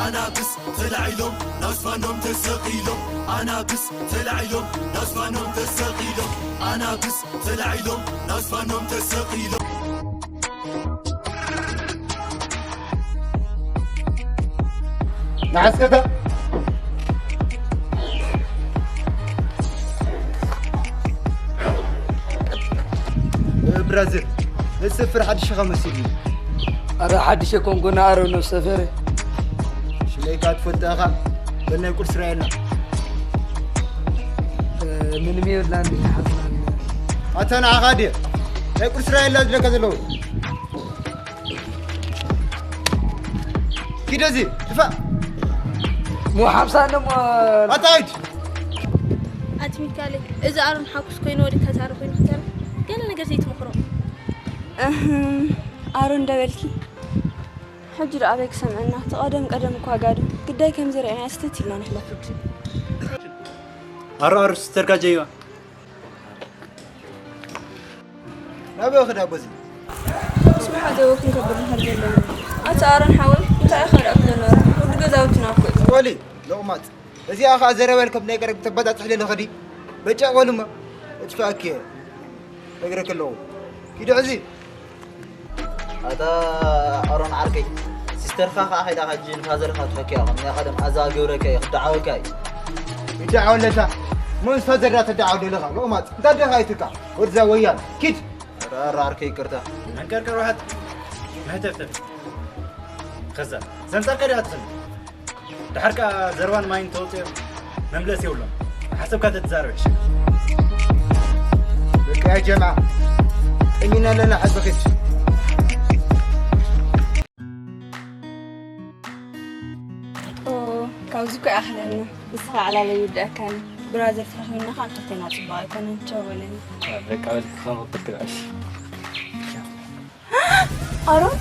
ኣናብስ ተላዒሎም ናብ ዝፋኖም ተሰቒሎም። ኣናብስ ተላዒሎም ናብ ዝፋኖም ተሰቒሎም። ኣናብስ ተላዒሎም ናብ ዝፋኖም ተሰቒሎም። ንዓስከታ ብራዘር፣ እዚ ሰፈር ሓድሽ ኢኻ መሲልኒ። ኣረ ሓድሽ ኣይኮንኩን፣ ኣረ ነው ሰፈር። ሽመይካ ትፈልጦ ኢኻ፣ በናይ ቁርሲ ራየና። ምንም የብላን ሓፍና። ኣታ ንዓኻ ድየ ናይ ቁርሲ ራየላ ዝለካ ዘለዉ? ኪድ እዚ፣ ድፋእ። ሞ ሓምሳ እሞ ኣታ ሂድ። ኣቲ ሚካኤል፣ እዚ ኣሮን ሓኩስ ኮይኑ ወዲ ከዛረ ኮይኑ ክዛረ ገለ ነገር ዘይትመኽሮ። እህም፣ ኣሮን ደበልኪ። ሕጂ ደኣ ኣበይ ክሰምዐና? እቲ ቀደም ቀደም እኳ ጋዶ ግዳይ ከም ዝረኣና ስተት ኢልና ንሕለፍ። ኣሮ ኣሮ ስተርካ ጀይዋ ናበይ ክዳ በዚ ጽባሕ ኣዘወ ክንከብር ንኸድ ዘለና። ኣቲ ኣሮን ሓወይ፣ እንታይ ኢኻ ደኣ ክትብለና? ወዲ ገዛውትና እኮ እዩ። ወሊ፣ ሎቕማጽ። እዚኣ ኸኣ ዘረበል ከም ናይ ቀረብ ተበጻጽሕ ለለ ኸዲ። በጫ ቆልማ። እጥፋእኪ እየ። ነግረክ ኣለኹ። ኪዲ ሕዚ። ኣታ ኣሮን ዓርከይ፣ ሲስተርካ ኸኣ ከይዳ ሕጂ ንፋዘርካ ትፈኪያ፣ ከም ናይ ቀደም ኣዛ ገብረካ እዩ፣ ክደዓወካ እዩ። ይደዓወለታ። ሞንስ ፋዘርዳ ትደዓወል ዘለኻ? ሎቕማጽ። እንታይ ደኻ ይትካ? ወድዛ ወያን። ኪድ። ኧረ፣ ኧረ፣ ዓርከይ ይቅርታ። መንቀርቀር ውሓጥ። መህተፍተፍ። ከዛ፣ ዘንጻርካ ዲኣ ትኽእል። ድሓር ከኣ ዘረባን ማይን ተወጽኦ መምለስ የብሎም። ሓሰብካ ተትዛረብ ይሕሸካ። በቃ ያ ጀምዓ፣ ጠሚና ኣለና፣ ሓዚ ኺድ። ኦ፣ ካብዚ እኮ ይኣኽለና። ንስኻ ዕላል ኣይውድኣካን። ብራዘር ተረኺብና ኸኣ ንክልቴና ጽቡቕ ኣይኮነን። ቻው በለኒ። በቃ በል፣ ክኸፍት ክልኣሽ። ኣሮን፣